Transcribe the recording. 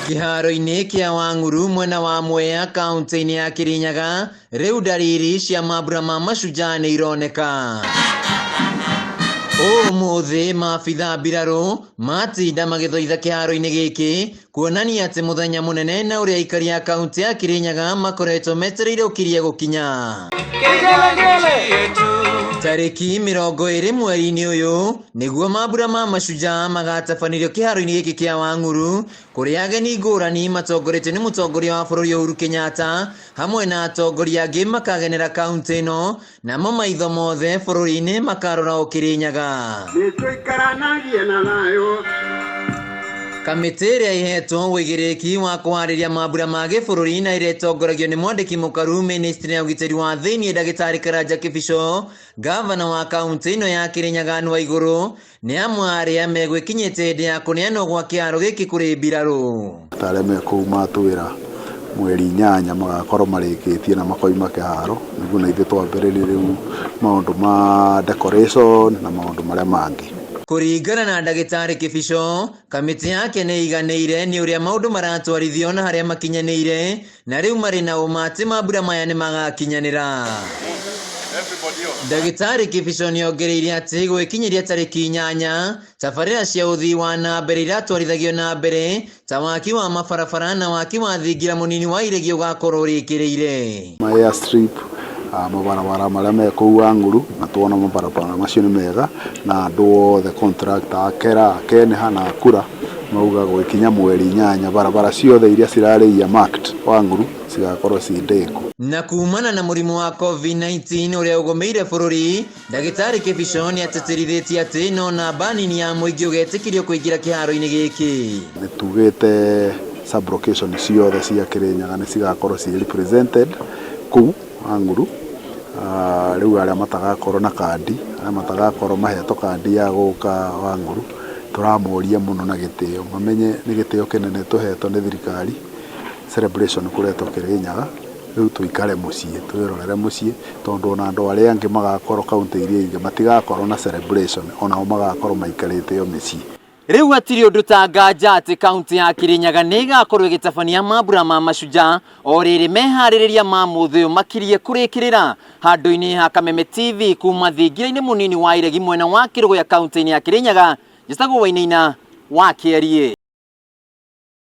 Kĩharo-inĩ kĩa Wang'uru mwena wa Mwea kaunti-inĩ ya Kirinyaga, rĩu ndariri cia mambura ma Mashujaa nĩ ironeka. Ũmũthĩ maabitha mbirarũ matinda magĩthoitha kĩharo-inĩ gĩkĩ kuonania atĩ mũthenya mũnene na ũrĩa aikari a kaunti ya Kirinyaga makoretwo metereire ũkirie gũkinya. Tarĩki 20 mweri-inĩ ũyũ nĩguo mambura ma Mashujaa magatabanĩrio kĩharo-inĩ gĩkĩ kĩa Wang'uru kũrĩa ageni ngũrani matongoretio nĩ mũtongoria wa bũrũri Uhuru Kenyatta hamwe na atongoria angĩ makagenera kaunti ĩno namo maitho mothe bũrũri-inĩ makarora o Kĩrĩnyaga. Nĩtũikaranagie na thayũ. Kamĩtĩ ĩrĩa ĩhetwo ũigĩrĩrĩki wa kũharĩria mambura ma gĩbũrũri na ĩrĩa ĩtongoragio nĩ mwandĩki mũkaru mĩnĩstrĩ ya ũgitĩri wa thĩinĩ ndagĩtarĩ Karanja Kĩbico, ngavana wa kaunti ĩno ya Kĩrĩnyaga Anne Waigũrũ nĩ amwe a arĩa megwĩkinyĩte hĩndĩ ya kũneanwo gwa kĩharo gĩkĩ kũrĩ mbirarũ. Ta arĩa me kũu matwĩra mweri 8 magakorwo marĩkĩtie na makoima kĩharo nĩguo na ithuĩ twambĩrĩrie rĩu maũndũ ma decoration na maũndũ marĩa mangĩ. Kũringana na ndagĩtarĩ Kĩbico, kamĩtĩ yake nĩ ĩiganĩire nĩ ũrĩa maũndũ maratwarithio na harĩa makinyanĩire na rĩu marĩ na ũma atĩ mambura maya nĩ magakinyanĩra. Ndagĩtarĩ Kĩbico nĩ ongereire atĩ gwĩkinyĩria tarĩki 8 tabarĩra cia ũthii wa na mbere iratwarithagio na mbere ta waki wa mabarabara na waki wa thingira mũnini wa iregi ũgakorwo ũrĩkĩrĩire. Ma airstrip, mabarabara marĩa me kũu Wang'uru na tuona mabarabara macio nĩ mega na andũ othe contractor a Kera, a Kenha na a Kura mauga gũgĩkinya mweri 8 barabara ciothe iria cirarĩ earmarked Wang'uru cigakorwo ciĩ ndĩku. Na kumana na mũrimũ wa COVID-19 ũrĩa ũgũmĩire bũrũri, ndagĩtarĩ Kĩbico nĩ atĩtĩrithĩtie atĩ no namba nini ya mũingĩ ũgetĩkĩrio kũingĩra kĩharo-inĩ gĩkĩ. Nĩ tugĩte sub-location ciothe cia Kĩrĩnyaga nĩ cigakorwo ciĩ represented kũu Wang'uru. Rĩu arĩa matagakorwo na kandi, arĩa matagakorwo mahetwo kandi ya gũka Wang'uru, tũramoria mũno na gĩtĩo mamenye nĩ gĩtĩo kĩnene tũhetwo nĩ thirikari celebration kũretwo Kĩrĩnyaga, rĩu tũikare mũciĩ twĩrorere mũciĩ tondũ ona andũ arĩa angĩ magakorwo kaunti iria ingĩ matigakorwo na celebration onao magakorwo maikarĩte o mĩciĩ. Rĩu hatirĩ ũndũ ta nganja atĩ kaunti ya Kĩrĩnyaga nĩ ĩgakorwo ĩgĩtabania mambura ma Mashujaa o rĩrĩ meharĩrĩria ma mũthĩ ũyũ makirie kũrĩkĩrĩra handũ-inĩ ha Kameme TV kuma thingira-inĩ mũnini wa Iregi mwena wa Kĩrũgũya kaunti-inĩ ya Kĩrĩnyaga. Njĩtagwo Wainaina wa Kĩariĩ.